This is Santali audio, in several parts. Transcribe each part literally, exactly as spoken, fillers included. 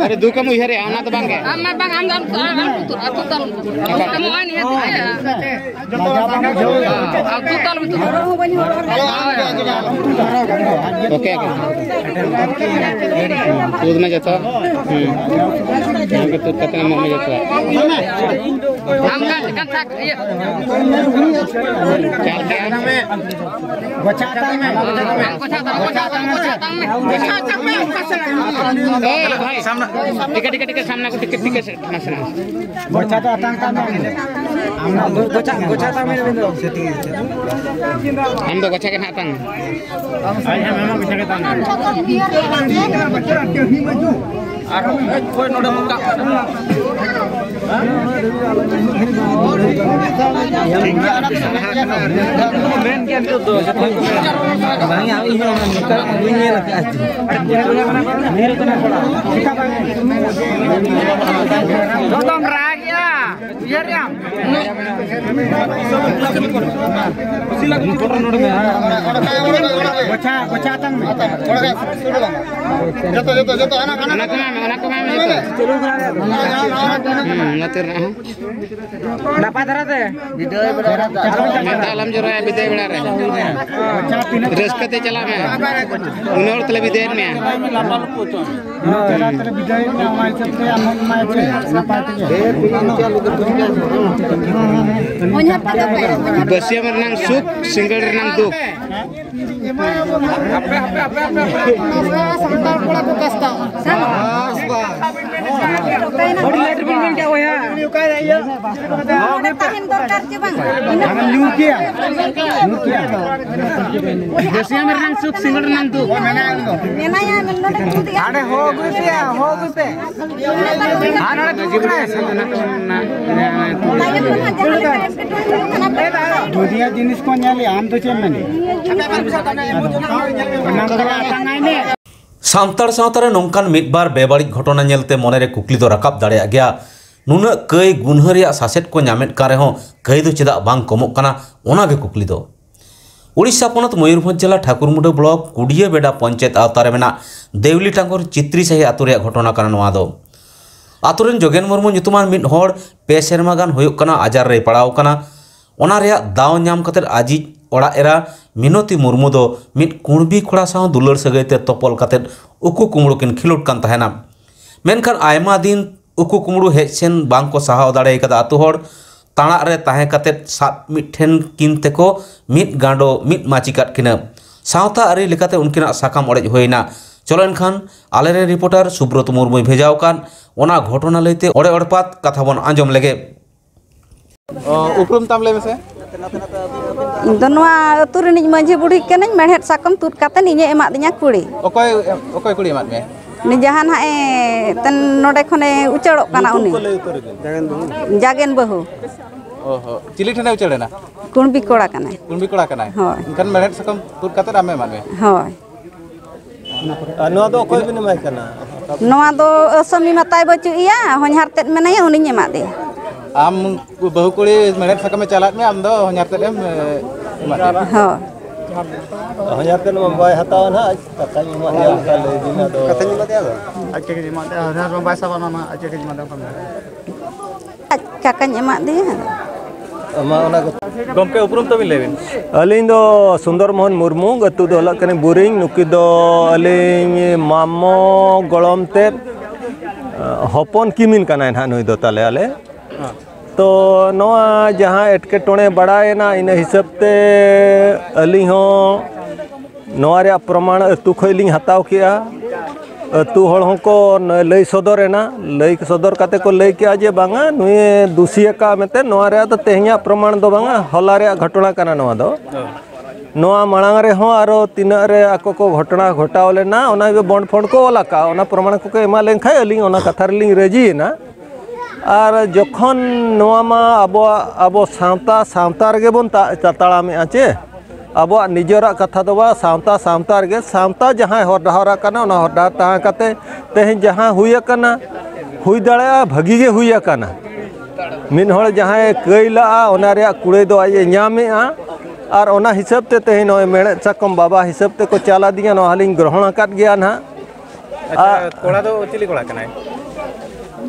ᱟᱨᱮ ᱫᱩᱠ ᱮᱢ ᱩᱭᱦᱟᱹᱨᱮᱜᱼᱟ, ᱚᱱᱟ ᱫᱚ ᱵᱟᱝ ᱜᱮ᱾ ᱟᱢ ᱢᱟ ᱵᱟᱝ, ᱟᱢ ᱫᱚ ᱟᱞᱚᱢ ᱛᱩᱛᱩᱨ, ᱟᱹᱛᱩ ᱛᱟᱞᱚᱢ ᱛᱩᱛᱩᱨ᱾ ᱟᱢ ᱫᱚ ᱱᱚᱜᱼᱚᱭ ᱱᱤᱭᱟᱹ ᱫᱚ, ᱦᱮᱸ᱾ ᱟᱹᱛᱩ ᱛᱟᱞᱚᱢ ᱛᱩᱛᱩᱨ᱾ Okay, okay. ᱛᱩᱫ ᱢᱮ ᱡᱚᱛᱚ᱾ ᱦᱩᱸ᱾ ᱜᱚᱢᱠᱮ ᱛᱩᱫ ᱠᱟᱛᱮ ᱮᱢᱚᱜ ᱢᱮ ᱡᱚᱛᱚ᱾ ᱟᱢ ᱠᱟᱱ, ᱠᱟᱱ ᱥᱟᱠ, ᱤᱭᱟᱹ᱾ ᱪᱟᱞ ᱠᱮᱜᱼᱟ᱾ ᱜᱚᱪᱷᱟ ᱛᱟᱝ ᱢᱮ, ᱜᱚᱪᱷᱟ ᱛᱟᱝ ᱢᱮ᱾ ᱜᱚᱪᱷᱟ ᱛᱟᱝ ᱢᱮ, ᱜᱚᱪᱷᱟ ᱛᱟᱝ ᱢᱮ᱾ ᱮ, ᱵᱷᱟᱭ, ᱴᱤᱠᱟ, ᱴᱤᱠᱟ, ᱴᱤᱠᱟ, ᱥᱟᱢᱱᱟ ᱠᱚ, ᱴᱤᱠᱟ, ᱴᱤᱠᱟ ᱥᱮ, ᱱᱟᱥᱮ, ᱱᱟᱥᱮ᱾ ᱜᱚᱪᱷᱟ ᱫᱚ ᱟᱛᱟᱝ ᱛᱟᱢ ᱢᱮ᱾ ᱟᱢ ᱫᱚ ᱜᱚᱪᱷᱟ, ᱜᱚᱪᱷᱟ ᱛᱟᱝ ᱢᱮ, ᱟᱢ ᱫᱚ᱾ ᱟᱢ ᱫᱚ ᱜᱚᱪᱷᱟ ᱜᱮ ᱱᱟᱦᱟᱜ ᱛᱟᱝ ᱢᱮ᱾ ᱟᱡ ᱦᱚᱸ ᱢᱮᱱᱟ ᱜᱚᱪᱷᱟ ᱜᱮ ᱛᱟᱝ ᱢᱮ᱾ ᱟᱨ ᱚᱠᱚᱭ ᱱᱚᱰᱮ ᱵᱚᱱ ᱠᱟᱜ ᱠᱟᱱᱟ? ᱢᱮᱱ ᱜᱮᱭᱟ ᱱᱤᱛᱚᱜ ᱫᱚ ᱡᱚᱛᱚ᱾ ᱵᱟᱝ ᱭᱟ, ᱤᱧ ᱦᱚᱸ ᱚᱱᱠᱟ ᱵᱟᱹᱧ ᱧᱮᱞ ᱟᱠᱟᱫᱼᱟ᱾ ᱡᱚᱛᱚᱢ ᱨᱟᱜᱮᱜᱼᱟ, ᱩᱭᱦᱟᱹᱨᱮᱜᱼᱟᱢ? ᱜᱚᱪᱷᱟ, ᱜᱚᱪᱷᱟ ᱛᱟᱝ ᱢᱮ᱾ ᱡᱚᱛᱚ, ᱡᱚᱛᱚ, ᱡᱚᱛᱚ, ᱦᱟᱱᱟ, ᱦᱟᱱᱟ᱾ ᱚᱱᱟ ᱠᱚ ᱮᱢᱟᱭ ᱢᱮ, ᱚᱱᱟ ᱠᱚ ᱮᱢᱟᱭ ᱢᱮ ᱡᱚᱛᱚ᱾ ᱦᱩᱸ, ᱱᱚᱛᱮ ᱨᱮᱱᱟᱜ ᱦᱚᱸ᱾ ᱱᱟᱯᱟᱭ ᱫᱷᱟᱨᱟ ᱛᱮ᱾ ᱢᱮᱫ ᱫᱟᱜ ᱟᱞᱚᱢ ᱡᱚᱨᱚᱭᱟ ᱵᱤᱫᱟᱹᱭ ᱵᱮᱲᱟ ᱨᱮ᱾ ᱨᱟᱹᱥᱠᱟᱹ ᱛᱮ ᱪᱟᱞᱟᱜ ᱢᱮ᱾ ᱩᱱᱟᱹᱜ ᱦᱚᱲ ᱛᱮᱞᱮ ᱵᱤᱫᱟᱹᱭᱮᱫ ᱢᱮᱭᱟ᱾ ᱵᱟᱹᱥᱭᱟᱹᱢ ᱨᱮᱱᱟᱝ ᱥᱩᱠ, ᱥᱤᱸᱜᱟᱹᱲ ᱨᱮᱱᱟᱝ ᱫᱩᱠ᱾ ᱥᱟᱱᱛᱟᱲ ᱠᱚᱲᱟ ᱠᱚ ᱠᱟᱥᱛᱟᱣᱟ᱾ ᱟᱹᱰᱤ ᱞᱮᱴ ᱵᱤᱱ ᱢᱮᱱ ᱠᱮᱫ ᱵᱚᱭᱦᱟ᱾ ᱛᱟᱦᱮᱱ ᱫᱚᱨᱠᱟᱨ ᱪᱮ ᱵᱟᱝ? ᱧᱩᱨ ᱠᱮᱭᱟ, ᱧᱩᱨ ᱠᱮᱭᱟ᱾ ᱵᱟᱹᱥᱭᱟᱹᱢ ᱨᱮᱱᱟᱝ ᱥᱩᱠ, ᱥᱤᱸᱜᱟᱹᱲ ᱨᱮᱱᱟᱝ ᱫᱩᱠ᱾ ᱢᱮᱱᱟᱭᱟ, ᱱᱚᱰᱮ ᱫᱩᱫ ᱜᱮ᱾ ᱦᱟᱸᱰᱮ ᱦᱚᱦᱚ ᱟᱹᱜᱩᱭ ᱯᱮ, ᱦᱚᱦᱚ ᱟᱹᱜᱩᱭ ᱯᱮ᱾ ᱟᱨ ᱱᱚᱰᱮ ᱫᱩᱫ ᱠᱟᱱᱟᱭ᱾ ᱛᱟᱭᱚᱢ ᱨᱮ ᱦᱟᱸᱜ ᱡᱟᱦᱟᱸ ᱞᱮᱠᱟ ᱮᱴᱠᱮᱴᱚᱬᱮ ᱦᱩᱭᱩᱜ ᱠᱟᱱᱟ᱾ ᱫᱩᱫᱤᱭᱟ ᱡᱤᱱᱤᱥ ᱠᱚ ᱧᱮᱞᱮᱜᱼᱟ, ᱟᱢ ᱫᱚ ᱪᱮᱫ ᱮᱢ ᱢᱮᱱᱮᱜᱼᱟ? ᱚᱱᱟ ᱠᱚᱫᱚ ᱟᱛᱟᱝ ᱟᱭ ᱢᱮ᱾ ᱥᱟᱱᱛᱟᱲ ᱥᱟᱶᱛᱟ ᱨᱮ ᱱᱚᱝᱠᱟᱱ ᱢᱤᱫ ᱵᱟᱨ ᱵᱮᱵᱟᱹᱲᱤᱡ ᱜᱷᱚᱴᱚᱱᱟ ᱧᱮᱞᱛᱮ ᱢᱚᱱᱮᱨᱮ ᱠᱩᱠᱞᱤ ᱫᱚ ᱨᱟᱠᱟᱵ ᱫᱟᱲᱮᱭᱟᱜ ᱜᱮᱭᱟ᱾ ᱱᱩᱱᱟᱹᱜ ᱠᱟᱹᱭ ᱜᱩᱱᱦᱟᱹ ᱨᱮᱭᱟᱜ ᱥᱟᱥᱮᱛ ᱠᱚ ᱧᱟᱢᱮᱫ ᱠᱟᱱ ᱨᱮᱦᱚᱸ ᱠᱟᱹᱭ ᱫᱚ ᱪᱮᱫᱟᱜ ᱵᱟᱝ ᱠᱚᱢᱚᱜ ᱠᱟᱱᱟ, ᱚᱱᱟ ᱜᱮ ᱠᱩᱠᱞᱤ ᱫᱚ᱾ ᱩᱲᱤᱥᱥᱟ ᱯᱚᱱᱚᱛ ᱢᱚᱭᱩᱨᱵᱷᱚᱸᱡᱽ ᱡᱮᱞᱟ ᱴᱷᱟᱠᱩᱨᱢᱩᱰᱟᱹ ᱵᱞᱚᱠ ᱠᱩᱰᱤᱭᱟᱹᱵᱮᱰᱟ ᱯᱚᱧᱪᱟᱭᱮᱛ ᱟᱣᱛᱟ ᱨᱮ ᱢᱮᱱᱟᱜ ᱫᱮᱣᱞᱤ ᱴᱟᱸᱜᱚᱨ ᱪᱤᱛᱨᱤ ᱥᱟᱹᱦᱤ ᱟᱛᱳ ᱨᱮᱭᱟᱜ ᱜᱷᱚᱴᱚᱱᱟ ᱠᱟᱱᱟ ᱱᱚᱣᱟ ᱫᱚ᱾ ᱟᱛᱳ ᱨᱮᱱ ᱡᱚᱜᱮᱱ ᱢᱩᱨᱢᱩ ᱧᱩᱛᱩᱢᱟᱱ ᱢᱤᱫ ᱦᱚᱲ ᱯᱮ ᱥᱮᱨᱢᱟ ᱜᱟᱱ ᱦᱩᱭᱩᱜ ᱠᱟᱱᱟ ᱟᱡᱟᱨ ᱨᱮᱭ ᱯᱟᱲᱟᱣ ᱟᱠᱟᱱᱟ᱾ ᱚᱱᱟ ᱨᱮᱭᱟᱜ ᱫᱟᱣ ᱧᱟᱢ ᱠᱟᱛᱮ ᱟᱡᱤᱡ ᱚᱲᱟᱜ ᱮᱨᱟ ᱢᱤᱱᱚᱛᱤ ᱢᱩᱨᱢᱩ ᱫᱚ ᱢᱤᱫ ᱠᱩᱬᱵᱤ ᱠᱚᱲᱟ ᱥᱟᱶ ᱫᱩᱞᱟᱹᱲ ᱥᱟᱹᱜᱟᱹᱭ ᱛᱮ ᱛᱚᱯᱚᱞ ᱠᱟᱛᱮ ᱩᱠᱩ ᱠᱩᱢᱲᱩ ᱠᱤᱱ ᱠᱷᱮᱞᱳᱰ ᱠᱟᱱ ᱛᱟᱦᱮᱱᱟ᱾ ᱢᱮᱱᱠᱷᱟᱱ ᱟᱭᱢᱟ ᱫᱤᱱ ᱩᱠᱩ ᱠᱩᱢᱲᱩ ᱦᱮᱡ ᱥᱮᱱ ᱵᱟᱝ ᱠᱚ ᱥᱟᱦᱟᱣ ᱫᱟᱲᱮ ᱠᱟᱫᱟ ᱟᱛᱳ ᱦᱚᱲ᱾ ᱛᱟᱲᱟᱜ ᱨᱮ ᱛᱟᱦᱮᱸ ᱠᱟᱛᱮ ᱥᱟᱵ ᱢᱤᱫ ᱴᱷᱮᱱ ᱠᱤᱱ ᱛᱮᱠᱚ ᱢᱤᱫ ᱜᱟᱸᱰᱚ ᱢᱤᱫ ᱢᱟᱹᱪᱤ ᱠᱟᱫ ᱠᱤᱱᱟᱹ᱾ ᱥᱟᱶᱛᱟ ᱟᱹᱨᱤ ᱞᱮᱠᱟᱛᱮ ᱩᱱᱠᱤᱱᱟᱜ ᱥᱟᱠᱟᱢ ᱚᱲᱮᱡ ᱦᱩᱭ ᱮᱱᱟ᱾ ᱪᱚᱞᱚ ᱮᱱᱠᱷᱟᱱ ᱟᱞᱮᱨᱮᱱ ᱨᱤᱯᱳᱨᱴᱟᱨ ᱥᱩᱵᱨᱚᱛ ᱢᱩᱨᱢᱩᱭ ᱵᱷᱮᱡᱟ ᱟᱠᱟᱫ ᱚᱱᱟ ᱜᱷᱚᱴᱚᱱᱟ ᱞᱟᱹᱭᱛᱮ ᱚᱲᱮ ᱚᱲᱯᱟᱛ ᱠᱟᱛᱷᱟ ᱵᱚᱱ ᱟᱸᱡᱚᱢ ᱞᱮᱜᱮ᱾ ᱚ, ᱩᱯᱨᱩᱢ ᱛᱟᱢ ᱞᱟᱹᱭ ᱢᱮᱥᱮ᱾ ᱤᱧ ᱫᱚ ᱱᱚᱣᱟ ᱟᱹᱛᱩ ᱨᱤᱱᱤᱡ ᱢᱟᱹᱡᱷᱤ ᱵᱩᱲᱦᱤ ᱠᱟᱹᱱᱟᱹᱧ, ᱢᱮᱲᱦᱮᱫ ᱥᱟᱠᱚᱢ ᱛᱩᱫ ᱠᱟᱛᱮ ᱤᱧᱮ ᱮᱢᱟᱫᱤᱧᱟ ᱠᱩᱲᱤ᱾ ᱚᱠᱚᱭ, ᱚᱠᱚᱭ ᱠᱩᱲᱤ ᱮᱢᱟᱫ ᱢᱮᱭᱟ? ᱩᱱᱤ ᱡᱟᱦᱟᱸ ᱱᱟᱦᱟᱜ ᱮ ᱛᱮᱱ ᱱᱚᱰᱮ ᱠᱷᱚᱱᱮ ᱩᱪᱟᱹᱲᱚᱜ ᱠᱟᱱᱟ ᱩᱱᱤ᱾ ᱡᱟᱜᱮᱱ ᱵᱟᱹᱦᱩ᱾ ᱚ ᱦᱚ, ᱪᱤᱞᱤ ᱴᱷᱮᱱᱮ ᱩᱪᱟᱹᱲ ᱮᱱᱟ? ᱠᱩᱬᱵᱤ ᱠᱚᱲᱟ ᱠᱟᱱᱟᱭ᱾ ᱠᱩᱬᱵᱤ ᱠᱚᱲᱟ ᱠᱟᱱᱟᱭ? ᱦᱳᱭ᱾ ᱮᱱᱠᱷᱟᱱ ᱢᱮᱲᱦᱮᱫ ᱥᱟᱠᱚᱢ ᱛᱩᱫ ᱠᱟᱛᱮ ᱟᱢᱮ ᱮᱢᱟᱫ ᱢᱮᱭᱟ? ᱦᱳᱭ᱾ ᱟᱨ ᱱᱚᱣᱟ ᱫᱚ ᱚᱠᱚᱭ ᱵᱤᱱ ᱮᱢᱟᱭ ᱠᱟᱱᱟ? ᱱᱚᱣᱟ ᱫᱚ ᱟᱹᱥᱟᱹᱢᱤ ᱢᱟᱛᱟᱭ ᱵᱟᱹᱪᱩᱜ ᱮᱭᱟ, ᱦᱚᱧᱦᱟᱨ ᱛᱮᱫ ᱢᱮᱱᱟᱭᱟ, ᱩᱱᱤᱧ ᱮᱢᱟᱫᱮᱭᱟ᱾ ᱟᱢ ᱵᱟᱹᱦᱩ ᱠᱩᱲᱤ ᱢᱮᱲᱦᱮᱫ ᱥᱟᱠᱟᱢᱮ ᱪᱟᱞᱟᱫ ᱢᱮᱭᱟ, ᱟᱢ ᱫᱚ ᱦᱚᱧᱦᱟᱨ ᱛᱮᱫ ᱮᱢ, ᱮ, ᱮᱢᱟᱫ ᱫᱮᱭᱟ? ᱦᱳᱭ᱾ ᱦᱚᱧᱦᱟᱨ ᱛᱮᱫ ᱢᱟ ᱵᱟᱭ ᱦᱟᱛᱟᱣᱟ ᱱᱟᱦᱟᱜ, ᱠᱟᱛᱷᱟᱧ ᱮᱢᱟᱫ ᱫᱮᱭᱟ, ᱚᱱᱠᱟ ᱞᱟᱹᱭ ᱵᱤᱱ ᱟᱫᱚ᱾ ᱠᱟᱛᱷᱟᱧ ᱮᱢᱟᱫ ᱫᱮᱭᱟ ᱟᱫᱚ᱾ ᱟᱡ ᱛᱮᱜᱮᱧ ᱮᱢᱟᱫ ᱫᱮᱭᱟ, ᱦᱚᱧᱦᱟᱨ ᱢᱟ ᱵᱟᱭ ᱥᱟᱵᱟ, ᱚᱱᱟ ᱢᱟ ᱟᱡ ᱛᱮᱜᱮᱧ ᱮᱢᱟᱫ ᱫᱮᱭᱟ, ᱚᱱᱠᱟ ᱢᱮᱱᱟᱭ᱾ ᱟᱡ ᱠᱟᱠᱟᱧ ᱮᱢᱟᱫ ᱫᱮᱭᱟ᱾ ᱟᱢᱟᱜ ᱚᱱᱟ ᱠᱚ᱾ ᱜᱚᱢᱠᱮ, ᱩᱯᱨᱩᱢ ᱛᱟᱵᱤᱱ ᱞᱟᱹᱭ ᱵᱤᱱ᱾ ᱟᱹᱞᱤᱧ ᱫᱚ ᱥᱩᱱᱫᱚᱨ ᱢᱳᱦᱚᱱ ᱢᱩᱨᱢᱩ, ᱟᱹᱛᱩ ᱫᱚ ᱦᱩᱭᱩᱜ ᱠᱟᱱᱟ ᱵᱩᱨᱤᱝ᱾ ᱱᱩᱠᱤᱱ ᱫᱚ ᱟᱹᱞᱤᱧ ᱢᱟᱢᱚ ᱜᱚᱲᱚᱢ ᱛᱮᱫ, ᱦᱚᱯᱚᱱ ᱠᱤᱢᱤᱱ ᱠᱟᱱᱟᱭ ᱱᱟᱦᱟᱜ ᱱᱩᱭ ᱫᱚ ᱛᱟᱞᱮ ᱟᱞᱮ᱾ ᱛᱚ ᱱᱚᱣᱟ ᱡᱟᱦᱟᱸ ᱮᱴᱠᱮᱴᱚᱬᱮ ᱵᱟᱲᱟᱭᱮᱱᱟ, ᱤᱱᱟᱹ ᱦᱤᱥᱟᱹᱵ ᱛᱮ ᱟᱹᱞᱤᱧ ᱦᱚᱸ ᱱᱚᱣᱟ ᱨᱮᱭᱟᱜ ᱯᱨᱚᱢᱟᱬ ᱟᱹᱛᱩ ᱠᱷᱚᱱ ᱞᱤᱧ ᱦᱟᱛᱟᱣ ᱠᱮᱜᱼᱟ᱾ ᱟᱹᱛᱩ ᱦᱚᱲ ᱦᱚᱸᱠᱚ ᱞᱟᱹᱭ ᱥᱚᱫᱚᱨ ᱮᱱᱟ, ᱞᱟᱹᱭ ᱥᱚᱫᱚᱨ ᱠᱟᱛᱮ ᱠᱚ ᱞᱟᱹᱭ ᱠᱮᱜᱼᱟ ᱡᱮ ᱵᱟᱝᱟ, ᱱᱩᱭᱮ ᱫᱩᱥᱤ ᱟᱠᱟᱫ ᱢᱮᱱᱛᱮ᱾ ᱱᱚᱣᱟ ᱨᱮᱭᱟᱜ ᱫᱚ ᱛᱮᱦᱮᱧᱟᱜ ᱯᱨᱚᱢᱟᱬ ᱫᱚ ᱵᱟᱝᱟ, ᱦᱚᱞᱟ ᱨᱮᱭᱟᱜ ᱜᱷᱚᱴᱚᱱᱟ ᱠᱟᱱᱟ ᱱᱚᱣᱟ ᱫᱚ᱾ ᱱᱚᱣᱟ ᱢᱟᱲᱟᱝ ᱨᱮᱦᱚᱸ ᱟᱨᱚ ᱛᱤᱱᱟᱹᱜ ᱨᱮ ᱟᱠᱚ ᱠᱚ ᱜᱷᱚᱴᱚᱱᱟ ᱜᱷᱚᱴᱟᱣ ᱞᱮᱱᱟ, ᱚᱱᱟ ᱜᱮ ᱵᱚᱱᱰ ᱯᱷᱚᱱᱰ ᱠᱚ ᱚᱞ ᱟᱠᱟᱫᱼᱟ, ᱚᱱᱟ ᱯᱨᱚᱢᱟᱬ ᱠᱚᱠᱚ ᱮᱢᱟ ᱞᱮᱱ ᱠᱷᱟᱱ ᱟᱹᱞᱤᱧ ᱚᱱᱟ ᱠᱟᱛᱷᱟ ᱨᱮᱞᱤᱧ ᱨᱟᱹᱡᱤᱭᱮᱱᱟ᱾ ᱟᱨ ᱡᱚᱠᱷᱚᱱ ᱱᱚᱣᱟ ᱢᱟ ᱟᱵᱚᱣᱟᱜ, ᱟᱵᱚ ᱥᱟᱶᱛᱟ, ᱥᱟᱶᱛᱟ ᱨᱮᱜᱮ ᱵᱚᱱ ᱛᱟ-, ᱛᱟᱲᱟᱢᱮᱜᱼᱟ ᱪᱮ, ᱟᱵᱚᱣᱟᱜ ᱱᱤᱡᱮᱨᱟᱜ ᱠᱟᱛᱷᱟ ᱫᱚ ᱵᱟᱝ, ᱥᱟᱶᱛᱟ, ᱥᱟᱶᱛᱟ ᱨᱮᱜᱮ, ᱥᱟᱶᱛᱟ ᱡᱟᱦᱟᱸᱭ ᱦᱚᱨ ᱰᱟᱦᱟᱨ ᱠᱟᱱᱟ, ᱚᱱᱟ ᱦᱚᱨ ᱰᱟᱦᱟᱨ ᱛᱟᱦᱮᱸ ᱠᱟᱛᱮ ᱛᱮᱦᱮᱧ ᱡᱟᱦᱟᱸ ᱦᱩᱭ ᱟᱠᱟᱱᱟ, ᱦᱩᱭ ᱫᱟᱲᱮᱭᱟᱜᱼᱟ ᱵᱷᱟᱹᱜᱤ ᱜᱮ ᱦᱩᱭ ᱟᱠᱟᱱᱟ᱾ ᱢᱤᱫ ᱦᱚᱲ ᱡᱟᱦᱟᱸᱭ ᱠᱟᱹᱭ ᱞᱟᱜᱼᱟ, ᱚᱱᱟ ᱨᱮᱭᱟᱜ ᱠᱩᱲᱟᱹᱭ ᱫᱚ ᱟᱡ ᱮ ᱧᱟᱢᱮᱜᱼᱟ᱾ ᱟᱨ ᱚᱱᱟ ᱦᱤᱥᱟᱹᱵ ᱛᱮ ᱛᱮᱦᱮᱧ ᱱᱚᱜᱼᱚᱭ ᱢᱮᱲᱦᱮᱫ ᱥᱟᱠᱚᱢ ᱵᱟᱵᱟ ᱦᱤᱥᱟᱹᱵ ᱛᱮᱠᱚ ᱪᱟᱞ ᱟᱹᱫᱤᱧᱟ, ᱱᱚᱣᱟ ᱦᱚᱸᱞᱤᱧ ᱜᱨᱚᱦᱚᱱ ᱟᱠᱟᱫ ᱜᱮᱭᱟ ᱱᱟᱦᱟᱜ᱾ ᱟᱪᱪᱷᱟ, ᱟᱨ ᱠᱚᱲᱟ ᱫᱚ ᱪᱤᱞᱤ ᱠᱚᱲᱟ ᱠᱟᱱᱟᱭ?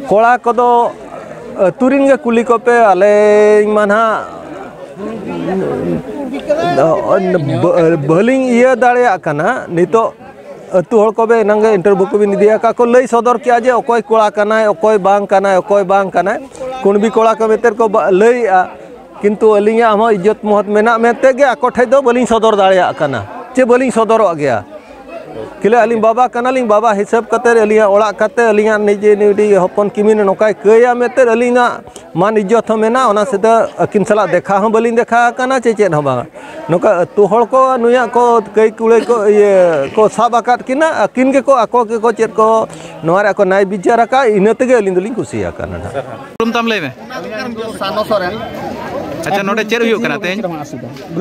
ᱠᱚᱲᱟ ᱠᱚᱫᱚ ᱟᱹᱛᱩ ᱨᱮᱱ ᱜᱮ ᱠᱩᱞᱤ ᱠᱚᱯᱮ, ᱟᱞᱮ ᱢᱟ ᱱᱟᱦᱟᱜ ᱵᱟᱹᱞᱤᱧ ᱤᱭᱟᱹ ᱫᱟᱲᱮᱭᱟᱜ ᱠᱟᱱᱟ ᱱᱤᱛᱚᱜ᱾ ᱟᱹᱛᱩ ᱦᱚᱲ ᱠᱚᱵᱮ ᱮᱱᱟᱝ ᱜᱮ ᱤᱱᱴᱟᱨᱵᱷᱤᱭᱩ ᱠᱚᱵᱤᱱ ᱤᱫᱤᱭᱟᱠᱟᱫ ᱠᱚ, ᱞᱟᱹᱭ ᱥᱚᱫᱚᱨ ᱠᱮᱜᱼᱟ ᱡᱮ ᱚᱠᱚᱭ ᱠᱚᱲᱟ ᱠᱟᱱᱟᱭ, ᱚᱠᱚᱭ ᱵᱟᱝ ᱠᱟᱱᱟᱭ, ᱚᱠᱚᱭ ᱵᱟᱝ ᱠᱟᱱᱟᱭ᱾ ᱠᱩᱬᱵᱤ ᱠᱚᱲᱟ ᱠᱚ ᱢᱮᱱᱛᱮ ᱠᱚ ᱵᱟ-, ᱞᱟᱹᱭᱮᱜᱼᱟ, ᱠᱤᱱᱛᱩ ᱟᱹᱞᱤᱧᱟᱜ ᱦᱚᱸ ᱤᱡᱽᱡᱚᱛ ᱢᱚᱦᱚᱛ ᱢᱮᱱᱟᱜ ᱢᱮᱱᱛᱮ ᱜᱮ ᱟᱠᱚ ᱴᱷᱮᱡ ᱫᱚ ᱵᱟᱹᱞᱤᱧ ᱥᱚᱫᱚᱨ ᱫᱟᱲᱮᱭᱟᱜ ᱠᱟᱱᱟ, ᱪᱮ ᱵᱟᱹᱞᱤᱧ ᱥᱚᱫᱚᱨᱚᱜ ᱜᱮᱭᱟ᱾ ᱠᱷᱟᱹᱞᱤ ᱟᱹᱞᱤᱧ ᱵᱟᱵᱟ ᱠᱟᱱᱟᱞᱤᱧ, ᱵᱟᱵᱟ ᱦᱤᱥᱟᱹᱵ ᱠᱟᱛᱮ ᱟᱹᱞᱤᱧᱟᱜ ᱚᱲᱟᱜ ᱠᱟᱛᱮ ᱟᱹᱞᱤᱧᱟᱜ ᱱᱤᱡᱮ ᱱᱩᱭᱴᱤᱡ ᱦᱚᱯᱚᱱ ᱠᱤᱢᱤᱱ ᱱᱚᱝᱠᱟᱭ ᱠᱟᱹᱭᱟ ᱢᱮᱱᱛᱮ ᱟᱹᱞᱤᱧᱟᱜ ᱢᱟᱱ ᱤᱡᱽᱡᱚᱛ ᱦᱚᱸ ᱢᱮᱱᱟᱜᱼᱟ, ᱚᱱᱟ ᱥᱟᱛᱮ ᱟᱹᱠᱤᱱ ᱥᱟᱞᱟᱜ ᱫᱮᱠᱷᱟ ᱦᱚᱸ ᱵᱟᱹᱞᱤᱧ ᱫᱮᱠᱷᱟ ᱟᱠᱟᱱᱟ ᱪᱮ ᱪᱮᱫ ᱦᱚᱸ ᱵᱟᱝᱟ᱾ ᱱᱚᱝᱠᱟ ᱟᱹᱛᱩ ᱦᱚᱲ ᱠᱚ ᱱᱩᱭᱟᱜ ᱠᱚ ᱠᱟᱹᱭ ᱠᱩᱲᱟᱹᱭ ᱠᱚ ᱤᱭᱟᱹ ᱠᱚ ᱥᱟᱵ ᱟᱠᱟᱫ ᱠᱤᱱᱟ, ᱟᱹᱠᱤᱱ ᱜᱮᱠᱚ ᱟᱠᱚ ᱜᱮᱠᱚ ᱪᱮᱫ ᱠᱚ ᱱᱚᱣᱟ ᱨᱮᱭᱟᱜ ᱠᱚ ᱱᱟᱭ ᱵᱤᱪᱟᱹᱨ ᱟᱠᱟᱫ, ᱤᱱᱟᱹ ᱛᱮᱜᱮ ᱟᱹᱞᱤᱧ ᱫᱚᱞᱤᱧ ᱠᱩᱥᱤ ᱟᱠᱟᱱᱟ ᱱᱟᱦᱟᱜ᱾ ᱧᱩᱛᱩᱢ ᱛᱟᱢ ᱞᱟᱹᱭ ᱢᱮ᱾ ᱟᱹᱞᱤᱧᱟᱜ ᱧᱩᱛᱩᱢ ᱥᱟᱱᱚ ᱥᱚᱨᱮᱱ᱾ ᱟᱪᱪᱷᱟ, ᱱᱚᱰᱮ ᱪᱮᱫ ᱦᱩᱭᱩᱜ ᱠᱟᱱᱟ ᱛᱮᱦᱮᱧ?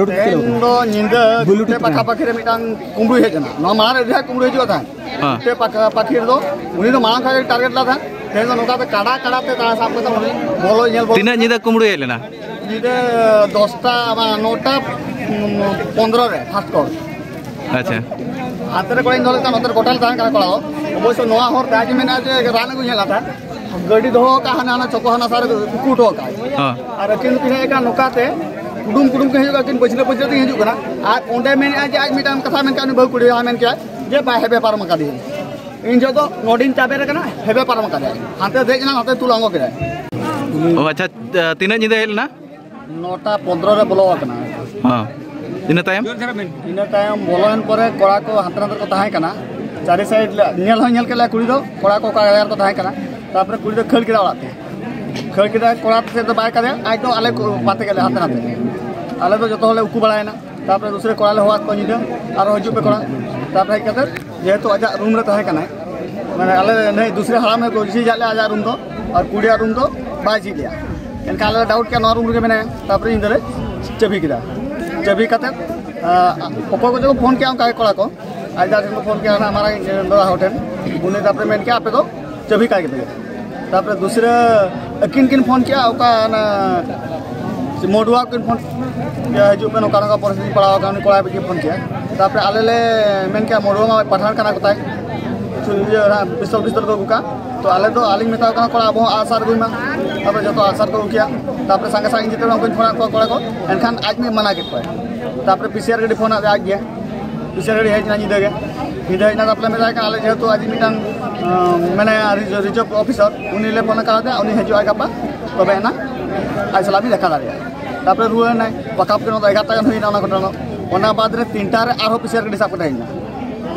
ᱛᱮᱦᱮᱧ ᱫᱚ ᱧᱤᱫᱟᱹ ᱯᱟᱠᱷᱟ ᱯᱟᱹᱠᱷᱤ ᱨᱮ ᱢᱤᱫᱴᱟᱝ ᱠᱩᱢᱵᱽᱲᱩᱭ ᱦᱮᱡ ᱮᱱᱟ᱾ ᱱᱚᱣᱟ ᱢᱟᱲᱟᱝ ᱨᱮ ᱡᱟᱦᱟᱸ ᱠᱩᱢᱵᱽᱲᱩᱭ ᱦᱤᱡᱩᱜᱼᱟ ᱛᱟᱦᱮᱸᱫ, ᱦᱮᱸ᱾ ᱯᱟᱠᱷᱤ ᱨᱮᱫᱚ ᱩᱱᱤ ᱫᱚ ᱢᱟᱲᱟᱝ ᱠᱷᱚᱱ ᱜᱮ ᱴᱟᱨᱜᱮᱴ ᱞᱮᱫᱟ ᱛᱟᱦᱮᱸᱫ᱾ ᱛᱮᱦᱮᱧ ᱫᱚ ᱱᱚᱝᱠᱟ ᱛᱮ ᱠᱟᱰᱟ ᱠᱟᱰᱟ ᱛᱮ ᱛᱟᱦᱮᱸ ᱥᱟᱵ ᱠᱟᱛᱮ ᱩᱱᱤ ᱵᱚᱞᱚ ᱧᱮᱞ ᱵᱚᱞᱚ᱾ ᱛᱤᱱᱟᱹᱜ ᱧᱤᱫᱟᱹ ᱠᱩᱢᱵᱽᱲᱩᱭ ᱦᱮᱡ ᱞᱮᱱᱟ? ᱧᱤᱫᱟᱹ ᱫᱚᱥᱴᱟ, ᱵᱟᱝ, ᱱᱚᱴᱟ, ᱩᱸ, ᱯᱚᱱᱫᱽᱨᱚ ᱨᱮ, ᱯᱷᱟᱥᱴ ᱠᱚᱞ᱾ ᱟᱪᱪᱷᱟ᱾ ᱦᱟᱱᱛᱮ ᱨᱮ ᱠᱚᱲᱟᱧ ᱫᱚᱦᱚ ᱞᱮᱫ ᱛᱟᱦᱮᱸᱫ, ᱱᱚᱛᱮ ᱨᱮ ᱜᱚᱴᱟ ᱞᱮ ᱛᱟᱦᱮᱸ ᱠᱟᱱᱟ ᱠᱚᱲᱟ ᱫᱚ᱾ ᱚᱵᱚᱥᱥᱳᱭ ᱱᱚᱣᱟ ᱦᱚᱨ ᱛᱮ ᱟᱡ ᱢᱮᱱᱟ ᱡᱮ ᱨᱟᱱ ᱟᱹᱜᱩ ᱧᱮᱞ ᱟᱛᱟ᱾ ᱜᱟᱹᱰᱤ ᱫᱚᱦᱚ ᱠᱟᱜ ᱦᱟᱱᱟ, ᱦᱟᱱᱟ ᱪᱚᱠᱚ ᱦᱟᱱᱟ ᱥᱟᱨ ᱨᱮ ᱩᱠᱩ ᱦᱚᱴᱚ ᱠᱟᱜᱼᱟᱭ᱾ ᱦᱮᱸ᱾ ᱟᱨ ᱟᱹᱠᱤᱱ ᱫᱚᱠᱤᱱ ᱦᱮᱡ ᱟᱠᱟᱱ ᱱᱚᱝᱠᱟ ᱛᱮ, ᱠᱩᱰᱩᱢ ᱠᱩᱰᱩᱢ ᱠᱤᱱ ᱦᱤᱡᱩᱜ ᱠᱟᱱᱟ, ᱟᱹᱠᱤᱱ ᱯᱟᱹᱪᱷᱞᱟᱹ ᱯᱟᱹᱪᱷᱞᱟᱹ ᱛᱮᱠᱤᱱ ᱦᱤᱡᱩᱜ ᱠᱟᱱᱟ᱾ ᱟᱨ ᱚᱸᱰᱮ ᱢᱮᱱᱮᱫᱼᱟ ᱡᱮ ᱟᱡ ᱢᱤᱫᱴᱟᱝ ᱠᱟᱛᱷᱟ ᱢᱮᱱ ᱠᱮᱫᱼᱟ, ᱩᱱᱤ ᱵᱟᱹᱦᱩ ᱠᱩᱲᱤ ᱦᱚᱸ ᱢᱮᱱ ᱠᱮᱫᱼᱟ ᱡᱮ ᱵᱟᱭ ᱦᱮᱵᱮ ᱯᱟᱨᱚᱢ ᱟᱠᱟᱫᱮᱭᱟ᱾ ᱤᱧ ᱡᱚᱦᱚᱜ ᱫᱚ ᱱᱚᱰᱮᱧ ᱪᱟᱵᱮ ᱨᱮ ᱠᱟᱱᱟ, ᱦᱮᱵᱮ ᱯᱟᱨᱚᱢ ᱟᱠᱟᱫᱮᱭᱟ, ᱦᱟᱱᱛᱮ ᱫᱮᱡ ᱮᱱᱟ, ᱱᱚᱛᱮ ᱛᱩᱞ ᱟᱬᱜᱚ ᱠᱮᱫᱟᱭ᱾ ᱚ ᱟᱪᱪᱷᱟ, ᱛᱤᱱᱟᱹᱜ ᱧᱤᱫᱟᱹ ᱦᱮᱡ ᱞᱮᱱᱟ? ᱱᱚᱴᱟ ᱯᱚᱱᱫᱽᱨᱚ ᱨᱮ ᱵᱚᱞᱚ ᱟᱠᱟᱱᱟ᱾ ᱦᱚᱸ᱾ ᱤᱱᱟᱹ ᱛᱟᱭᱚᱢ? ᱤᱱᱟᱹ ᱛᱟᱭᱚᱢ ᱵᱚᱞᱚᱭᱮᱱ ᱯᱚᱨᱮ ᱠᱚᱲᱟ ᱠᱚ ᱦᱟᱱᱛᱮ ᱱᱟᱛᱮ ᱠᱚ ᱛᱟᱦᱮᱸ ᱠᱟᱱᱟ, ᱪᱟᱨᱮ ᱥᱟᱭᱤᱰ ᱞᱮ ᱧᱮᱞ ᱦᱚᱸ ᱧᱮᱞ ᱠᱮᱫ ᱞᱮᱭᱟ ᱠᱩᱲᱤ ᱫᱚ, ᱠᱚᱲᱟ ᱠᱚ ᱚᱠᱟ ᱡᱟᱭᱜᱟ ᱨᱮᱠᱚ ᱛᱟᱦᱮᱸ ᱠᱟᱱᱟ᱾ ᱛᱟᱨᱯᱚᱨᱮ ᱠᱩᱲᱤ ᱫᱚ ᱠᱷᱟᱹᱲ ᱠᱮᱫᱟ ᱚᱲᱟᱜ ᱛᱮ, ᱠᱷᱟᱹᱲ ᱠᱮᱫᱟ, ᱠᱚᱲᱟ ᱥᱮᱫ ᱫᱚ ᱵᱟᱭ ᱠᱟᱫᱮᱭᱟ, ᱟᱡ ᱫᱚ ᱟᱞᱮ ᱠᱚ ᱯᱟᱛᱮ ᱠᱮᱫ ᱞᱮᱭᱟ ᱦᱟᱱᱛᱮ ᱱᱟᱛᱮ᱾ ᱟᱞᱮ ᱫᱚ ᱡᱚᱛᱚ ᱦᱚᱲᱞᱮ ᱩᱠᱩ ᱵᱟᱲᱟᱭᱮᱱᱟ᱾ ᱛᱟᱨᱯᱚᱨᱮ ᱫᱩᱥᱨᱟᱹ ᱠᱚᱲᱟ ᱞᱮ ᱦᱚᱦᱚᱣᱟᱫ ᱠᱚᱣᱟ ᱧᱤᱫᱟᱹ, "ᱟᱨᱦᱚᱸ ᱦᱤᱡᱩᱜ ᱯᱮ ᱠᱚᱲᱟ᱾" ᱛᱟᱨᱯᱚᱨᱮ ᱦᱮᱡ ᱠᱟᱛᱮ ᱡᱮᱦᱮᱛᱩ ᱟᱡᱟᱜ ᱨᱩᱢ ᱨᱮ ᱛᱟᱦᱮᱸ ᱠᱟᱱᱟᱭ, ᱢᱟᱱᱮ ᱟᱞᱮ ᱱᱩᱭ ᱫᱩᱥᱨᱟᱹ ᱦᱟᱲᱟᱢᱮ ᱡᱷᱤᱡᱟᱜ ᱞᱮᱭᱟ ᱟᱡᱟᱜ ᱨᱩᱢ ᱫᱚ, ᱟᱨ ᱠᱩᱲᱤᱭᱟᱜ ᱨᱩᱢ ᱫᱚ ᱵᱟᱭ ᱡᱷᱤᱡ ᱞᱮᱭᱟ᱾ ᱮᱱᱠᱷᱟᱱ ᱟᱞᱮ ᱞᱮ ᱰᱟᱣᱩᱴ ᱠᱮᱫᱟ ᱱᱚᱣᱟ ᱨᱩᱢ ᱨᱮᱜᱮ ᱢᱮᱱᱟᱭᱟ᱾ ᱛᱟᱨᱯᱚᱨᱮ ᱤᱧ ᱫᱚᱞᱮ ᱪᱟᱹᱵᱤ ᱠᱮᱫᱟ᱾ ᱪᱟᱹᱵᱤ ᱠᱟᱛᱮ, ᱟᱸ, ᱚᱠᱚᱭ ᱠᱚᱪᱚ ᱠᱚ ᱯᱷᱳᱱ ᱠᱮᱫᱟ ᱚᱱᱠᱟ ᱜᱮ ᱠᱚᱲᱟ ᱠᱚ, ᱟᱡ ᱫᱟᱫᱟ ᱴᱷᱮᱱ ᱠᱚ ᱯᱷᱳᱱ ᱠᱮᱫᱟ, ᱚᱱᱟ ᱢᱟᱨᱟᱝ ᱫᱟᱫᱟ ᱦᱚᱲ ᱴᱷᱮᱱ, ᱩᱱᱤ ᱛᱟᱨᱯᱚᱨᱮ ᱢᱮᱱ ᱠᱮᱫᱟ, "ᱟᱯᱮ ᱫᱚ ᱪᱟᱹᱵᱤ ᱠᱟᱭ ᱜᱮᱯᱮ᱾" ᱛᱟᱨᱯᱚᱨᱮ ᱫᱩᱥᱨᱟᱹ ᱟᱹᱠᱤᱱ ᱠᱤᱱ ᱯᱷᱳᱱ ᱠᱮᱫᱟ, ᱚᱠᱟ ᱚᱱᱟ ᱢᱚᱰᱩᱣᱟ ᱠᱤᱱ ᱯᱷᱳᱱ ᱠᱮᱭᱟ, ᱦᱤᱡᱩᱜ ᱯᱮ, ᱱᱚᱝᱠᱟ ᱱᱚᱝᱠᱟ ᱯᱚᱨᱤᱥᱛᱷᱤᱛᱤ ᱯᱟᱲᱟᱣ ᱟᱠᱟᱱᱟ, ᱩᱱᱤ ᱠᱚᱲᱟ ᱜᱮ ᱯᱷᱳᱱ ᱠᱮᱭᱟ᱾ ᱛᱟᱨᱯᱚᱨᱮ ᱟᱞᱮ ᱞᱮ ᱢᱮᱱ ᱠᱮᱭᱟ, ᱢᱚᱰᱩᱣᱟ ᱢᱟ ᱯᱟᱴᱷᱟᱱ ᱠᱟᱱᱟ ᱠᱚ ᱛᱟᱭ, ᱤᱭᱟᱹ, ᱯᱤᱥᱛᱚᱞ ᱯᱤᱥᱛᱚᱞ ᱠᱚ ᱟᱹᱜᱩ ᱠᱟᱜ, ᱛᱚ ᱟᱞᱮ ᱫᱚ, ᱟᱹᱞᱤᱧ ᱢᱮᱛᱟ ᱠᱚ ᱠᱟᱱᱟ, ᱠᱚᱲᱟ, ᱟᱵᱚ ᱦᱚᱸ ᱟᱜᱼᱥᱟᱨ ᱟᱹᱜᱩᱭ ᱢᱟ᱾ ᱛᱟᱨᱯᱚᱨᱮ ᱡᱚᱛᱚ ᱟᱜᱼᱥᱟᱨ ᱠᱚ ᱟᱹᱜᱩ ᱠᱮᱭᱟ᱾ ᱛᱟᱨᱯᱚᱨᱮ ᱥᱟᱸᱜᱮ ᱥᱟᱸᱜᱮ ᱤᱧ ᱡᱮᱛᱮ ᱩᱱᱠᱩᱧ ᱯᱷᱳᱱᱟᱫ ᱠᱚᱣᱟ ᱠᱚᱲᱟ ᱠᱚ, ᱮᱱᱠᱷᱟᱱ ᱟᱡ ᱢᱤᱫ ᱢᱟᱱᱟ ᱠᱮᱫ ᱠᱚᱣᱟᱭ᱾ ᱛᱟᱨᱯᱚᱨᱮ ᱯᱤ ᱥᱤ ᱟᱨ ᱜᱟᱹᱰᱤ ᱯᱷᱳᱱᱟᱫ ᱞᱮᱭᱟ ᱟᱡ ᱜᱮ, ᱯᱤ ᱥᱤ ᱟᱨ ᱜᱟᱹᱰᱤ ᱦᱮᱡ ᱮᱱᱟ ᱧᱤᱫᱟᱹ ᱜᱮ᱾ ᱧᱤᱫᱟᱹ ᱦᱮᱡ ᱮᱱᱟ, ᱛᱟᱨᱯᱚᱨᱮ ᱢᱮᱛᱟᱭ ᱠᱟᱱᱟ, ᱟᱞᱮ ᱡᱮᱦᱮᱛᱩ ᱟᱡ ᱢᱤᱫᱴᱟᱝ, ᱟᱸ, ᱢᱮᱱᱟᱭᱟ ᱨᱤᱡᱟᱨᱵᱷ ᱚᱯᱷᱤᱥᱟᱨ, ᱩᱱᱤ ᱞᱮ ᱯᱷᱳᱱ ᱟᱠᱟᱫᱮᱭᱟ, ᱩᱱᱤ ᱦᱤᱡᱩᱜ ᱟᱭ ᱜᱟᱯᱟ, ᱛᱚᱵᱮ ᱮᱱᱟ ᱟᱡ ᱥᱟᱞᱟᱜ ᱵᱤᱱ ᱫᱮᱠᱷᱟ ᱫᱟᱲᱮᱭᱟᱜᱼᱟ᱾ ᱛᱟᱨᱯᱚᱨᱮ ᱨᱩᱣᱟᱹᱲ ᱮᱱᱟᱭ, ᱵᱟᱠᱟᱯ ᱠᱮ ᱱᱚᱣᱟ ᱫᱚ ᱮᱜᱟᱨᱚᱴᱟ ᱜᱟᱱ ᱦᱩᱭᱱᱟ ᱚᱱᱟ ᱜᱷᱚᱴᱚᱱᱟ᱾ ᱚᱱᱟ ᱵᱟᱫᱽ ᱨᱮ ᱛᱤᱱᱴᱟ ᱨᱮ ᱟᱨᱦᱚᱸ ᱯᱤ ᱥᱤ ᱟᱨ ᱜᱟᱹᱰᱤ ᱥᱟᱵ ᱠᱟᱛᱮ ᱦᱮᱡ ᱮᱱᱟ᱾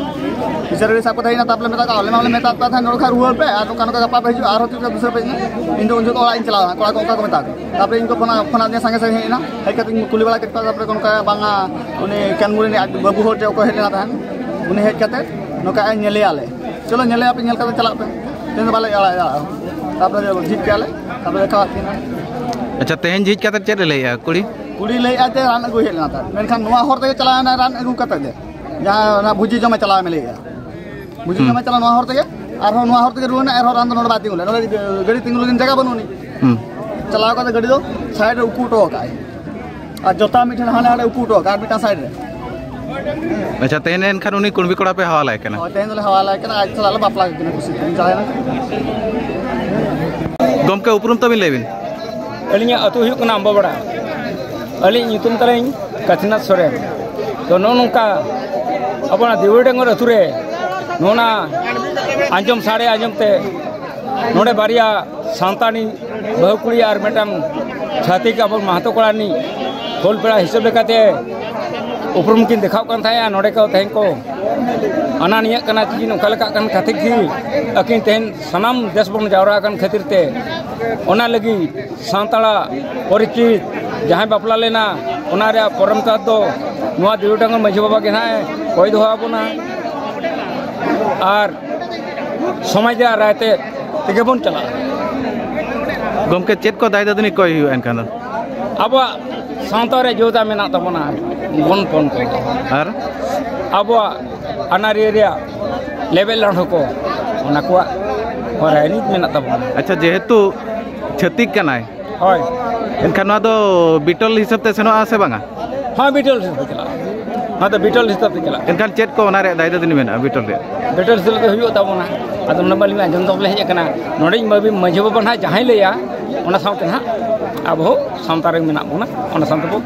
ᱯᱤ ᱥᱤ ᱟᱨ ᱜᱟᱹᱰᱤ ᱥᱟᱵ ᱠᱟᱛᱮ ᱦᱮᱡ ᱮᱱᱟ, ᱛᱟᱨᱯᱚᱨᱮ ᱢᱮᱛᱟ ᱠᱚᱣᱟ, ᱟᱞᱮ ᱢᱟᱞᱮ ᱢᱮᱛᱟᱫ ᱯᱮ ᱛᱟᱦᱮᱸᱫ ᱱᱚᱰᱮ ᱠᱷᱚᱱ ᱨᱩᱣᱟᱹᱲ ᱯᱮ, ᱟᱨ ᱱᱚᱝᱠᱟ ᱱᱚᱝᱠᱟ ᱜᱟᱯᱟ ᱯᱮ ᱦᱤᱡᱩᱜᱼᱟ, ᱟᱨᱦᱚᱸ ᱪᱮᱫ ᱞᱮᱠᱟ ᱫᱩᱥᱨᱟᱹ ᱯᱮ ᱦᱮᱡ ᱮᱱᱟ, ᱤᱧ ᱫᱚ ᱩᱱ ᱡᱚᱠᱷᱚᱱ ᱚᱲᱟᱜ ᱤᱧ ᱪᱟᱞᱟᱣ ᱮᱱᱟ, ᱠᱚᱲᱟ ᱠᱚ ᱚᱱᱠᱟ ᱠᱚ ᱢᱮᱛᱟ ᱠᱚᱣᱟ᱾ ᱛᱟᱨᱯᱚᱨᱮ ᱤᱧ ᱠᱚ ᱯᱷᱳᱱᱟ, ᱯᱷᱳᱱᱟᱫᱤᱧᱟ ᱥᱟᱸᱜᱮ ᱥᱟᱸᱜᱮ ᱦᱮᱡ ᱮᱱᱟ, ᱦᱮᱡ ᱠᱟᱛᱮ ᱤᱧ ᱠᱩᱞᱤ ᱵᱟᱲᱟ ᱠᱮᱫ ᱠᱚᱣᱟ, ᱛᱟᱨᱯᱚᱨᱮ ᱠᱚ ᱱᱚᱝᱠᱟ ᱵᱟᱝᱟ, ᱩᱱᱤ ᱠᱮᱱᱢᱩᱨᱤ ᱨᱤᱱᱤᱡ ᱟᱡ ᱵᱟᱹᱵᱩ ᱦᱚᱲ ᱪᱮᱫ ᱠᱚ ᱦᱮᱡ ᱞᱮᱱᱟ ᱛᱟᱦᱮᱸᱫ, ᱩᱱᱤ ᱦᱮᱡ ᱠᱟᱛᱮ ᱱᱚᱝᱠᱟ ᱧᱮᱞᱮᱭᱟᱞᱮ, ᱪᱚᱞᱚ ᱧᱮᱞᱮᱭᱟᱯᱮ, ᱧᱮᱞ ᱠᱟᱛᱮ ᱪᱟᱞᱟᱜ ᱯᱮ, ᱛᱮᱦᱮᱧ ᱫᱚ ᱵᱟᱞᱮ ᱟᱲᱟᱜ ᱮᱫᱟ᱾ ᱛᱟᱨᱯᱚᱨᱮ ᱡᱷᱤᱡ ᱠᱮᱜᱼᱟ ᱞᱮ, ᱛᱟᱨᱯᱚᱨᱮ ᱫᱮᱠᱷᱟᱣᱟᱫ ᱠᱤᱱᱟ᱾ ᱟᱪᱪᱷᱟ, ᱛᱮᱦᱮᱧ ᱡᱷᱤᱡ ᱠᱟᱛᱮ ᱪᱮᱫ ᱮ ᱞᱟᱹᱭᱮᱜᱼᱟ ᱠᱩᱲᱤ? ᱠᱩᱲᱤ ᱞᱟᱹᱭᱮᱫᱼᱟ ᱡᱮ ᱨᱟᱱ ᱟᱹᱜᱩᱭ ᱦᱮᱡ ᱞᱮᱱᱟ ᱛᱟᱦᱮᱸᱫ, ᱢᱮᱱᱠᱷᱟᱱ ᱱᱚᱣᱟ ᱦᱚᱨ ᱛᱮᱜᱮ ᱪᱟᱞᱟᱣ ᱮᱱᱟ ᱨᱟᱱ ᱟᱹᱜᱩ ᱠᱟᱛᱮ ᱜᱮ, ᱡᱟᱦᱟᱸ ᱚᱱᱟ ᱵᱷᱩᱡᱤ ᱡᱚᱢᱮ ᱪᱟᱞᱟᱣ ᱮᱱᱟ ᱞᱟᱹᱭᱮᱫᱼᱟ᱾ ᱵᱷᱩᱡᱤ ᱦᱩᱸ᱾ ᱡᱚᱢᱮ ᱪᱟᱞᱟᱣ ᱱᱚᱣᱟ ᱦᱚᱨ ᱛᱮᱜᱮ, ᱟᱨᱦᱚᱸ ᱱᱚᱣᱟ ᱦᱚᱨ ᱛᱮᱜᱮ ᱨᱩᱣᱟᱹᱲ ᱮᱱᱟ, ᱟᱨᱦᱚᱸ ᱨᱟᱱ ᱫᱚ ᱱᱚᱰᱮ ᱵᱟᱭ ᱛᱤᱸᱜᱩ ᱞᱮᱫᱟ, ᱱᱚᱰᱮ ᱜᱟᱹᱰᱤ ᱛᱤᱸᱜᱩ ᱞᱟᱹᱜᱤᱫ ᱡᱟᱭᱜᱟ ᱵᱟᱹᱱᱩᱜ ᱟᱹᱱᱤᱡ᱾ ᱦᱩᱸ᱾ ᱪᱟᱞᱟᱣ ᱠᱟᱛᱮ ᱜᱟᱹᱰᱤ ᱫᱚ ᱥᱟᱭᱤᱰ ᱨᱮ ᱩᱠᱩ ᱦᱚᱴᱚ ᱟᱠᱟᱫᱼᱟᱭ, ᱟᱨ ᱡᱚᱛᱟ ᱢᱤᱫ ᱴᱷᱮᱱ ᱦᱟᱸᱰᱮ ᱱᱟᱰᱮ ᱩᱠᱩ ᱦᱚᱴᱚ ᱟᱠᱟᱫᱼᱟ, ᱟᱨ ᱢᱤᱫᱴᱟᱝ ᱥᱟᱭᱤᱰ ᱨᱮ᱾ ᱟᱪᱪᱷᱟ, ᱛᱮᱦᱮᱧ ᱮᱱᱠᱷᱟᱱ ᱩᱱᱤ ᱠᱩᱬᱵᱤ ᱠᱚᱲᱟ ᱯᱮ ᱦᱟᱣᱟᱞᱟᱭ ᱠᱟᱱᱟ? ᱦᱳᱭ, ᱛᱮᱦᱮᱧ ᱫᱚᱞᱮ ᱦᱟᱣᱟᱞᱟᱭ ᱠᱟᱱᱟ, ᱟᱡ ᱥᱟᱞᱟᱜ ᱞᱮ ᱵᱟᱯᱞᱟ ᱠᱮᱫ ᱠᱤᱱᱟ, ᱠᱩᱥᱤ ᱛᱮ ᱪᱟᱞᱟᱣᱮᱱᱟ᱾ ᱜᱚᱢᱠᱮ, ᱩᱯᱨᱩᱢ ᱛᱟᱵᱤᱱ ᱞᱟᱹᱭ ᱵᱤᱱ᱾ ᱟᱹᱞᱤᱧᱟᱜ ᱟᱹᱛᱩ ᱦᱩᱭᱩᱜ ᱠᱟᱱᱟ ᱟᱢᱵᱟᱵᱟᱲᱟ᱾ ᱟᱹᱞᱤᱧ ᱧᱩᱛᱩᱢ ᱛᱟᱹᱞᱤᱧ ᱠᱟᱥᱤᱱᱟᱛᱷ ᱥᱚᱨᱮᱱ᱾ ᱛᱚ, ᱱᱚᱜᱼᱚ ᱱᱚᱝᱠᱟ ᱟᱵᱚᱱᱟᱜ ᱫᱤᱣᱟᱹᱲ ᱰᱟᱝᱜᱚᱨ ᱟᱹᱛᱩ ᱨᱮ ᱱᱚᱜᱼᱚ ᱱᱟ ᱟᱸᱡᱚᱢ ᱥᱟᱰᱮ ᱟᱸᱡᱚᱢ ᱛᱮ ᱱᱚᱰᱮ ᱵᱟᱨᱭᱟ ᱥᱟᱱᱛᱟᱲᱤ ᱵᱟᱹᱦᱩ ᱠᱩᱲᱤ ᱟᱨ ᱢᱤᱫᱴᱟᱝ ᱪᱷᱟᱹᱛᱤᱠ ᱟᱵᱚ ᱢᱟᱦᱟᱛᱚ ᱠᱚᱲᱟ ᱨᱤᱱᱤᱡ ᱦᱩᱞ ᱯᱮᱲᱟ ᱦᱤᱥᱟᱹᱵ ᱞᱮᱠᱟᱛᱮ ᱩᱯᱨᱩᱢ ᱠᱤᱱ ᱫᱮᱠᱷᱟᱣ ᱠᱟᱱ ᱛᱟᱦᱮᱸᱜᱼᱟ᱾ ᱱᱚᱰᱮ ᱠᱚ ᱛᱮᱦᱮᱧ ᱠᱚ ᱟᱱᱟᱱᱤᱭᱟᱹᱜ ᱠᱟᱱᱟ, ᱪᱤᱠᱤᱱ ᱚᱠᱟ ᱞᱮᱠᱟᱜ ᱠᱟᱱ ᱠᱷᱟᱹᱛᱤᱨ ᱜᱮ ᱟᱹᱠᱤᱱ ᱛᱮᱦᱮᱧ ᱥᱟᱱᱟᱢ ᱫᱮᱥ ᱵᱚᱱ ᱡᱟᱣᱨᱟ ᱟᱠᱟᱱ ᱠᱷᱟᱹᱛᱤᱨ ᱛᱮ, ᱚᱱᱟ ᱞᱟᱹᱜᱤᱫ ᱥᱟᱱᱛᱟᱲᱟᱜ ᱯᱚᱨᱤᱪᱤᱛ ᱡᱟᱦᱟᱸᱭ ᱵᱟᱯᱞᱟ ᱞᱮᱱᱟ, ᱚᱱᱟ ᱨᱮᱭᱟᱜ ᱯᱚᱨᱚᱢ ᱛᱟᱛ ᱫᱚ ᱱᱚᱣᱟ ᱫᱤᱣᱤ ᱰᱟᱝᱜᱚᱨ ᱢᱟᱹᱡᱷᱤ ᱵᱟᱵᱟ ᱜᱮ ᱱᱟᱦᱟᱜ ᱮ ᱠᱚᱭ ᱫᱚᱦᱚ ᱟᱵᱚᱱᱟ᱾ ᱟᱨ ᱥᱚᱢᱟᱡᱽ ᱨᱮᱭᱟᱜ ᱨᱟᱭ ᱛᱮ ᱛᱮᱜᱮ ᱵᱚᱱ ᱪᱟᱞᱟᱜᱼᱟ᱾ ᱜᱚᱢᱠᱮ, ᱪᱮᱫ ᱠᱚ ᱫᱟᱭ ᱫᱟᱹᱫᱩᱱᱤ ᱠᱚᱭ ᱦᱩᱭᱩᱜᱼᱟ ᱮᱱᱠᱷᱟᱱ ᱫᱚ? ᱟᱵᱚᱣᱟᱜ ᱥᱟᱶᱛᱟ ᱨᱮ ᱡᱳᱫᱟ ᱢᱮᱱᱟᱜ ᱛᱟᱵᱚᱱᱟ, ᱵᱚᱱ ᱦᱚᱯᱚᱱ ᱠᱚ᱾ ᱟᱨ? ᱟᱵᱚᱣᱟᱜ ᱟᱹᱱᱟᱹᱨᱤ ᱨᱮᱭᱟᱜ ᱞᱮᱵᱮᱫ ᱞᱟᱸᱰᱷᱚ ᱠᱚ, ᱚᱱᱟ ᱠᱚᱣᱟᱜ ᱨᱟᱭᱨᱤᱛ ᱢᱮᱱᱟᱜ ᱛᱟᱵᱚᱱᱟ᱾ ᱟᱪᱪᱷᱟ, ᱡᱮᱦᱮᱛᱩ ᱪᱷᱟᱹᱛᱤᱠ ᱠᱟᱱᱟᱭ, ᱦᱳᱭ᱾ ᱮᱱᱠᱷᱟᱱ ᱱᱚᱣᱟ ᱫᱚ ᱵᱤᱴᱚᱞ ᱦᱤᱥᱟᱹᱵ ᱛᱮ ᱥᱮᱱᱚᱜᱼᱟ ᱥᱮ ᱵᱟᱝᱟ? ᱦᱮᱸ, ᱵᱤᱴᱚᱞ ᱦᱤᱥᱟᱹᱵ ᱛᱮ ᱪᱟᱞᱟᱜᱼᱟ᱾ ᱱᱚᱣᱟ ᱫᱚ ᱵᱤᱴᱚᱞ ᱦᱤᱥᱟᱹᱵ ᱛᱮ ᱪᱟᱞᱟᱜᱼᱟ᱾ ᱮᱱᱠᱷᱟᱱ ᱪᱮᱫ ᱠᱚ ᱚᱱᱟ ᱨᱮᱭᱟᱜ ᱫᱟᱭ ᱫᱟᱹᱫᱤᱱ ᱢᱮᱱᱟᱜᱼᱟ ᱵᱤᱴᱚᱞ ᱨᱮᱭᱟᱜ? ᱵᱤᱴᱚᱞ ᱦᱤᱥᱟᱹᱵ ᱛᱮ ᱦᱩᱭᱩᱜ ᱛᱟᱵᱚᱱᱟ᱾ ᱟᱫᱚ ᱱᱚᱰᱮ ᱢᱟ ᱟᱹᱞᱤᱧ ᱟᱸᱡᱚᱢ ᱛᱟᱵᱚᱱ ᱞᱮ ᱦᱮᱡ ᱟᱠᱟᱱᱟ, ᱱᱚᱰᱮ ᱢᱟᱹᱡᱷᱤ ᱵᱟᱵᱟ ᱱᱟᱦᱟᱜ ᱡᱟᱦᱟᱸᱭ ᱞᱟᱹᱭᱟ, ᱚᱱᱟ ᱥᱟᱶᱛᱮ ᱱᱟᱦᱟᱜ ᱟᱵᱚ ᱦᱚᱸ ᱥᱟᱶᱛᱟ ᱨᱮ ᱢᱮᱱᱟᱜ ᱵᱚᱱᱟ, ᱚᱱᱟ ᱥᱟᱶᱛᱮ ᱵᱚ